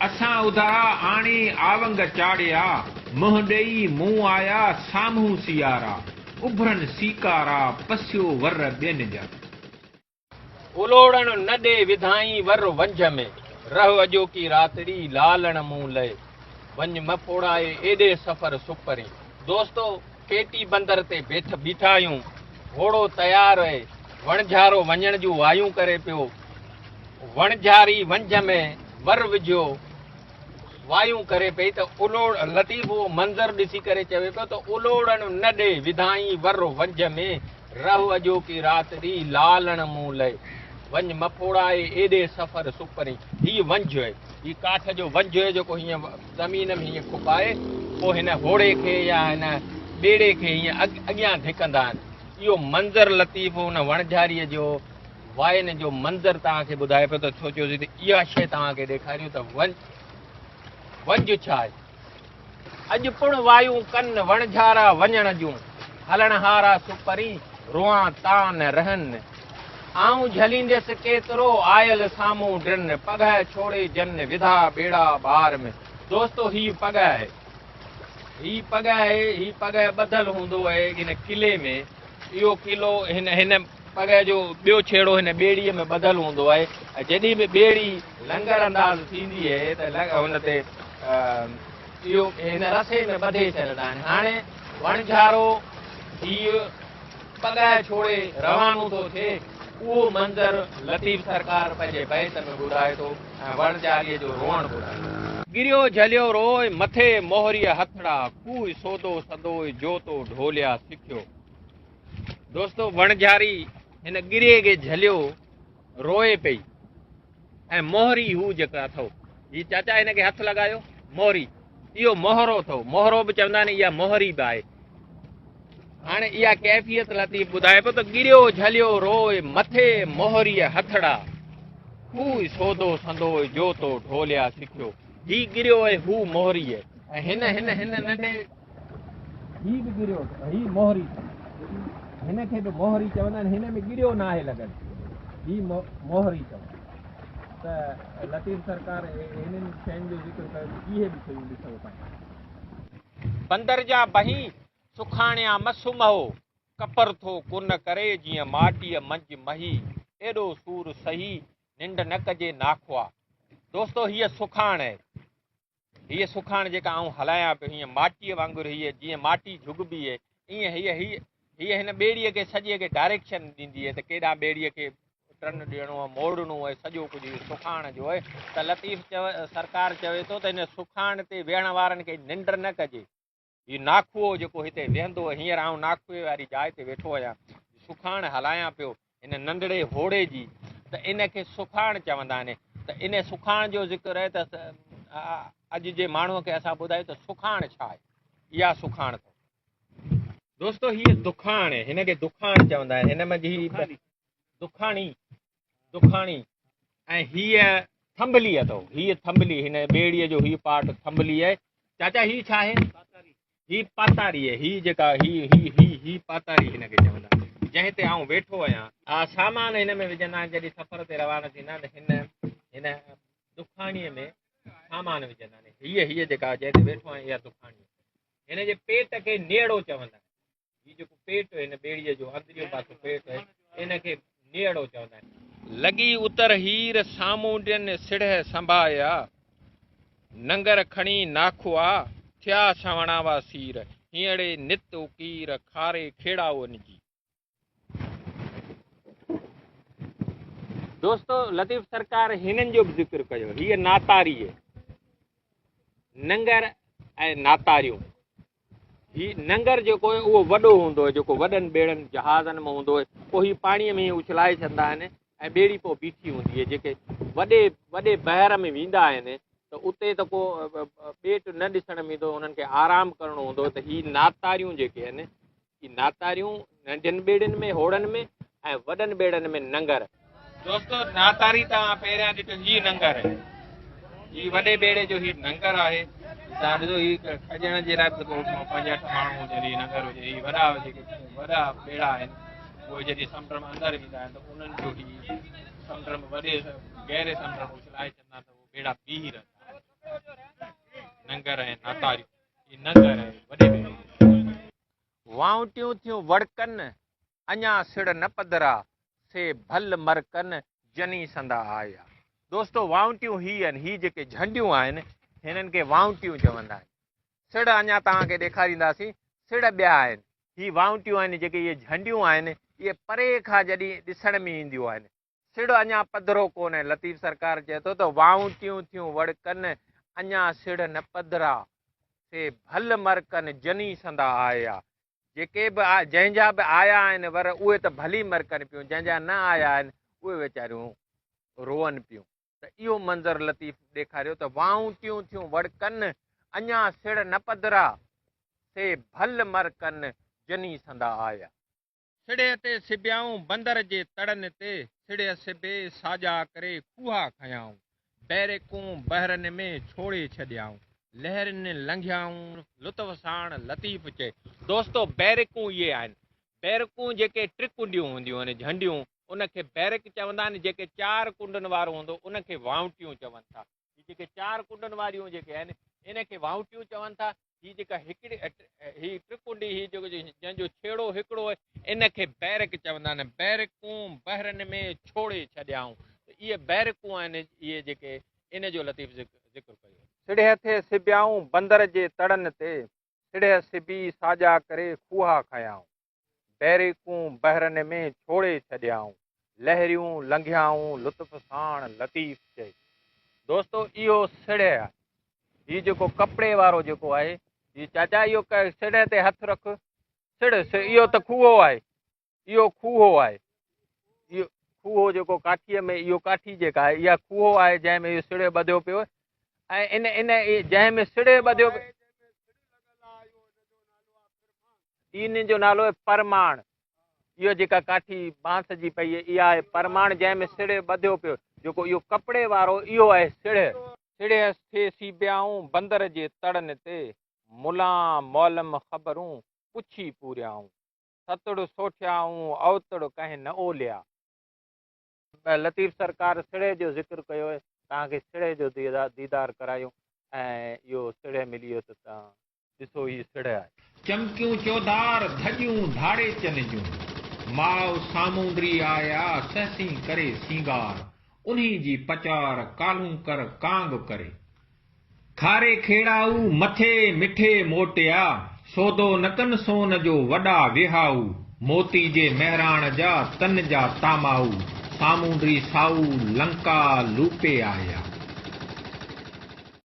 اسان اڌارا آڻي آونگ چاڙهيا، منهن ڏيئي مون آيا سامهون سيارا، اڀرن سيڪارا، پسيو ور ٻين جا. الوڙڻ نه ڏي وڌائين ور ونجهه ۾، رهه اڄوڪي راتڙي لالڻ مون لئه، وڃ م ڦوڙائي ايڏي سفر سپرين. دوستو ڪيٽي بندر تي بيٺ بيٺا آهيون، گهوڙو تيار اهي، وڻجهارو وڃڻ جون وايون ڪري پيو، وڻجهاري ونجهه ۾ ور وجهيو وايون ڪري پئي ته الوڙ لطيف اهو منظر ڏسي ڪري چوي پيو ته الوڙڻ نه ڏي وڌائين ور ونجهه ۾، رهه اڄوڪي رات ڏي لالڻ مون لئه، وڃ مڦوڙائي ايڏي سفر سپرين. هيء ونجهه اهي، هي ڪاٺ جو ونجهه اهي جيڪو هيئن زمين ۾ هيئن کپائي پوء هن هوڙي کي يا هن ٻيڙي کي هيئن اڳيان ڌڪندا آهن. اهو منظر لطيف ان وڻجهاريء جو واين جو منظر توهان کي ٻڌائي پيو ته سوچيوسين ته اها شيء توهان کي ڏيکاريون ته ونجهه ڇا آهي. اڄ پڻ وايون ڪن وڻجهارا وڃڻ جون، هلڻهارا سپرين روئان تان نه رهن. آئون جهلينديس ڪيترو آيل سامهون ڊن، پڳهه ڇوڙي جن وڌا ٻيڙا ٻار ۾. دوستو هيء پڳهه آهي. هي پڳهه آهي، هي پڳهه ٻڌل هوندو آهي هن قلعي ۾. اهو قلعو هن هن پڳهه جو ٻيو ڇيڙو هن ٻيڙيء ۾ ٻڌل هوندو آهي ۽ جڏهن به ٻيڙي لنگر انداز ٿيندي آهي ته هن تي اهو هن رسي ۾ ٻڌي ڇڏندا آهن. هاڻي وڻجهارو هيء پڳهه ڇوڙي روانو ٿو ٿئي، اهو منظر لطيف سرڪار پنهنجي بيت ۾ ٻڌائي ٿو ۽ وڻجهاريء جو روئڻ ٻڌائي ٿو. گريو جهليو روء، مٿي موهريء هٿڙا، کوهه سودو سندوء، جو تو ڍوليا سکيو. دوستو وڻجهاري هن ڳري کي جهليو روئي پئي ۽ موهري هو جيڪا اٿو هي چاچا هن کي هٿ لڳايو موهري اهو موهرو اٿو موهرو به چوندا آهن اها موهري به آهي هاڻي اها ڪيفيت لطيف ٻڌائي پيو ته ڳريو جهليو روئي مٿي موهريء هٿڙا هو سودو سندو جو تو ڍوليا سکيو هي ڳريو ۽ هو موهري ۽ هن هن هن ننڍي هي به ڳريو هي موهري هن کي به موهري چوندا آهن هن ۾ ڳريو ناهي لڳل هي موهري چوندا ته لطيف سرڪار هنن شين جو ذڪر ڪيو ته اهي به شيون ڏسو ٿا. بندر جا بهين سکاڻيا م سمهو، ڪپر ٿو ڪن ڪري جيئن ماٽيء منجهه مهي، ايڏو سور سهي ننڊ نه ڪجي ناکوا. دوستو هيء سکاڻ اهي. هيء سکاڻ جيڪا آئون هلايان پيو، هيئن ماٽيء وانگر هيء جيئن ماٽي جهڳبي اهي، ايئن هيء هيء هيء هن ٻيڙيء کي سڄيء کي ڊائريڪشن ڏيندي اهي ته ڪيڏانهن ٻيڙيء کي ٽرن ڏيڻو آهي، موڙڻو آهي، سڄو ڪجهه اهو سکاڻ جو آهي ته لطيف چوي سرڪار چوي ٿو ته هن سکاڻ تي ويهڻ وارن کي ننڊ نه ڪجي. هي ناکوئو جيڪو هتي ويهندو هو، هينئر آئون ناکوئي واري جاء تي ويٺو آهيان، سکاڻ هلايان پيو هن ننڍڙي هوڙي جي، ته ان کي سکاڻ چوندا آهن، ته ان سکاڻ جو ذڪر آهي ته اڄ جي ماڻهوء کي اسان ٻڌايون ته سکاڻ ڇا آهي؟ اها سکاڻ اٿو. دوستو هيء دکاڻ آهي، هن کي دکاڻ چوندا آهن، هن منجهه هي دکاڻي، دکاڻي ۽ هيء ٿنڀلي اٿو، هيء ٿنڀلي، هن ٻيڙيء جو هي پارٽ ٿنڀلي آهي. چاچا هي ڇا آهي؟ هي پاتاري آهي، هي جيڪا هي هي هي هي پاتاري هن کي چوندا آهن، جنهن تي آئون ويٺو آهيان. سامان هن ۾ وجهندا آهن، جڏهن سفر تي روانا ٿيندا آهن ته هن هن دکاڻيء ۾ سامان وجهندا آهن. هيء هيء جيڪا جنهن تي ويٺو آهيان اها دکاڻي آهي. هن جي پيٽ کي نيڙو چوندا آهن. هي جيڪو پيٽ هن ٻيڙيء جو اندريون پاسو پيٽ آهي، ان کي نيئڙو چوندا آهن. لڳي اتر هير سامونڊين سڙهه سنڀايا، ننگر کڻي ناکئا، ٿيا سوڻاوا سير، هينئڙي نت اڪير، کاري کيڙائو ان جي. دوستو لطيف سرڪار هنن جو به ذڪر ڪيو، هيء ناتاري آهي، ننگر ۽ ناتاريون. هي ننگر جيڪو آهي اهو وڏو هوندو آهي جيڪو وڏن ٻيڙن جهازن ۾ هوندو آهي پوء هي پاڻيء ۾ اڇلائي ڇڏندا آهن ۽ ٻيڙي پوء بيٺي هوندي آهي جيڪي وڏي وڏي بحر ۾ ويندا آهن ته اتي ته ڪو ٻيٽ نه ڏسڻ ۾ ايندو انهن کي آرام ڪرڻو هوندو ته هي ناتاريون جيڪي آهن هي ناتاريون ننڍين ٻيڙين ۾ هوڙن ۾ ۽ وڏن ٻيڙن ۾ ننگر. دوستو ناتاري توهان پهريان ڏٺو هي ننگر آهي هي وڏي ٻيڙي جو هي ننگر آهي توهان ڏسو هي کڄڻ جي لاء به پنج اٺ ماڻهو هجن هي ننگر هجي هي وڏا جيڪي وڏا ٻيڙا آهن اهي جڏهن سمنڊ ۾ اندر ويندا آهن ته انهن جو هي سمنڊ ۾ وڏي گهري سمنڊ ۾ اڇلائي ڇڏندا ته اهي ٻيڙا بيهي رهندا آهن. ننگر ۽ ناتاريون. هي ننگر ۽ وڏي ٻيڙي جي. وائونٽيون ٿيون وڙڪن، اڃا سڙهه نه پڌرا، سي ڀل مرڪن، جني سندا آيا. دوستو وائونٽيون هي آهن، هي جيڪي جهنڊيون آهن، هنن کي وائونٽيون چوندا آهن. سڙهه اڃا توهان کي ڏيکارينداسين، سڙهه ٻيا آهن. هي وائونٽيون آهن، جيڪي اهي جهنڊيون آهن، اهي پري کان جڏهن ڏسڻ ۾ اينديون آهن. سڙهه اڃا پڌرو ڪونهي. لطيف سرڪار چئي ٿو ته وائونٽيون ٿيون وڙڪن، اڃا سڙهه نه پڌرا، سي ڀل مرڪن، جني سندا آيا. جيڪي به جنهن جا به آيا آهن ور، اهي ته ڀلي مرڪن پيون، جنهن جا نه آيا آهن، اهي ويچاريون روئن پيون. ته اهو منظر لطيف ڏيکاريو ته وائونٽيون ٿيون وڙڪن، اڃا سڙهه نه پڌرا، سي ڀل مرڪن، جني سندا آيا. سڙهه تي سبيائون بندر جي تڙن تي، سڙهه سبي ساڄا ڪري کوها کنيائون، بيرڪون بحرن ۾ ڇوڙي ڇڏيائون، لهرين لنگهيائون لطف ساڻ لطيف چئي. دوستو بيرڪون اهي آهن، بيرڪون جيڪي ٽڪنڊيون هونديون آهن، جهنڊيون، ان کي بيرڪ چوندا آهن، جيڪي چار ڪنڊن وارو هوندو ان کي وائونٽيون چون ٿا. هي جيڪي چار ڪنڊن واريون جيڪي آهن ان کي وائونٽيون چون ٿا. هي جيڪا هڪڙي هي ٽڪنڊي هي جيڪو جنهن جو ڇيڙو هڪڙو آهي ان کي بيرڪ چوندا آهن. بيرڪون بحرن ۾ ڇوڙي ڇڏيائون ته اهي بيرڪون آهن اهي جيڪي ان جو لطيف ذڪر ڪيو. سڙهه ٿي سبيائون بندر جي تڙن تي، سڙهه سبي ساڄا ڪري کوها کنيائون. بيريڪون بحرن ۾ ڇوڙي ڇڏيائون، لهريون لنگهيائون لطف ساڻ لطيف چئي. دوستو اهو سڙهه آهي. هي جيڪو ڪپڙي وارو جيڪو آهي، هي چاچا اهو سڙهه تي هٿ رک. سڙهه اهو ته کوهو آهي. اهو کوهو آهي. اهو کوهو جيڪو ڪاٺيء ۾ اهو ڪاٺي جيڪا آهي اها کوهو آهي جنهن ۾ اهو سڙهه ٻڌيو پيو ۽ ان ان جنهن ۾ سڙهه ٻڌيو ان جو نالو آهي پرماڻ. اهو جيڪا ڪاٺي بانس جي پئي آهي، اها آهي پرماڻ جنهن ۾ سڙهه ٻڌيو پيو. جيڪو اهو ڪپڙي وارو اهو آهي سڙهه. سڙهه ٿي سيبيائون بندر جي تڙن تي، ملان معلم خبرون پڇي پوريائون. ستڙ سوٺيائون اوتڙ ڪنهن نه اوليا. لطيف سرڪار سڙهه جو ذڪر ڪيو آهي، توهان کي سڙهه جو ديدار ڪرايون ۽ اهو سڙهه ملي ويو ته توهان ڏسو هي سڙهه آهي. چمڪيون چوڌار ڌڄيون ڌاڙيچن جون، ماء سامونڊري آيا سهسين ڪري سينگار، انهي جي پچار ڪالهون ڪر ڪانگ ڪري. کاري کيڙائو مٿي مٺي موٽيا، سودو نه ڪن سون جو وڏا وهائو، موتي جي مهراڻ جا تن جا طامائو، سامونڊري سائو لنڪا لوپي آيا.